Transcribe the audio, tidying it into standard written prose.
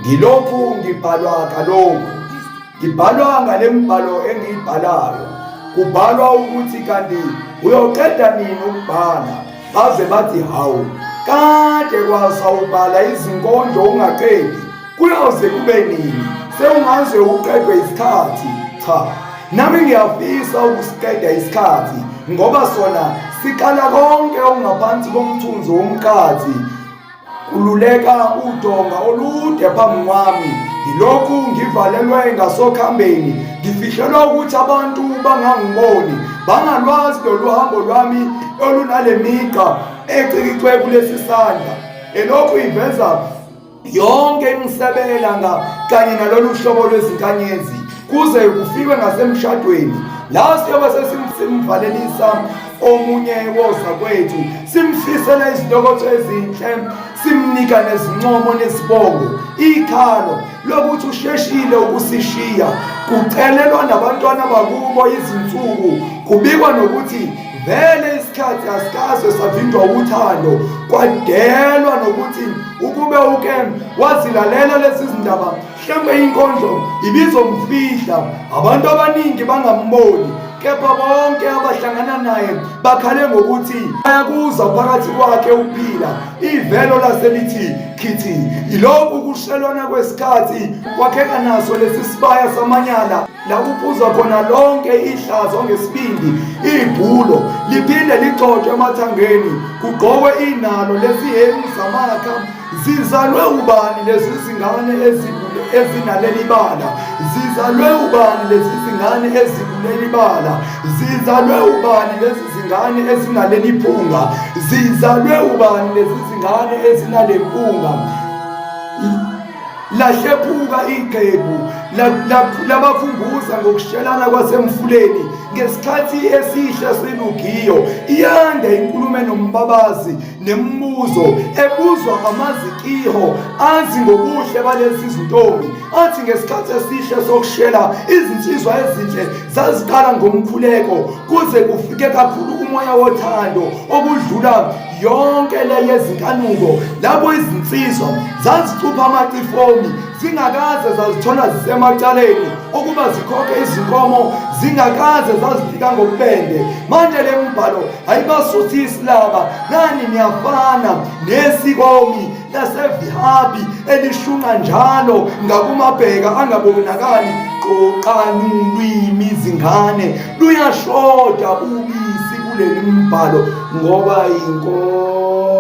Ngilokhu ngibhalwa kalokhu, ngibhalwa ngale mbhalo engiyibhalayo. Kubhalwa ukuthi kanti uyoqeda nini ukubhala, baze bathi hawu, kade kwasa ubhala izinkondlo ungaqedi, kuyoze kube nini sewungaze uqedwe isikhathi? Cha, nami ngiyafisa ukusiqeda isikhathi ngoba sona sikala konke okungaphansi komthunzi womkhathi. Kululeka udonga olude phambi kwami, ngilokhu ngivalelwe ngasokhambeni, ngifihlelwa ukuthi abantu bangangiboni, bangalwazi lolu hambo lwami olunale migqa ecikicwe kulesi sandla elokhu iveza yonke imisebela nga kanye nalolu hlobo lwezinkanyezi kuze kufikwe ngasemshadweni la siyobe sesimvalelisa omunye wozakwethu, simfisela izilokotho ezinhle, simnika nezincomo nezibongo, ikhalo lokuthi usheshile ukusishiya. Kucelelwa nabantwana bakubo izinsuku, kubikwa nokuthi vele isikhathi asikaze savinjwa uthando, kwadelwa nokuthi ukube uke wazilalela lezi zindaba mhlawumbe inkondlo ibizomfihla, abantu abaningi bangamboni, kepha bonke abahlangana naye bakhale ngokuthi bayakuza phakathi kwakhe ukuphila. Ivelo laselithi khithi ilokhu kushelwana kwesikhathi kwakheka naso lesi sibaya samanyala la kuphuza khona lonke ihlazo ngesibindi, ibhulo liphinde ligxotshwe emathangeni, kugqokwe inalo lesihemu samakha. Zizalwe ubani lezi zingane ezinaleli bala? Zizalwe ubani lezi zingane ezikuleli bala? Zizalwe ubani lezi zingane ezinaleli phunga? Zizalwe ubani lezi zingane ezinale mpunga? Lahlephuka iqembu labakhumbuza ngokushelana kwasemfuleni ngesikhathi esihle selugiyo. Iyanda inkulumo enombabazi nemibuzo ebuzwa amazikiho azi ngobuhle balezi zintombi, athi ngesikhathi esihle sokushela izinsizwa ezinhle zaziqala ngomkhuleko kuze kufike kakhulu umoya wothando okudlula yonke le yezinkanuko, lapho izinsizwa zazicupha amacifomi zingakaze zazithola zisemacaleni ukuba zikhokhe izinkomo, zingakaze zazifika ngobubende. Manje le mbhalo ayibasuthisi laba, nani niyafana nesikomi lasevihabi elishunqa njalo ngakumabheka angabonakali. Qoqani ulwimi zingane, luyashoda ubisi kuleli mbhalo ngoba inkondlo.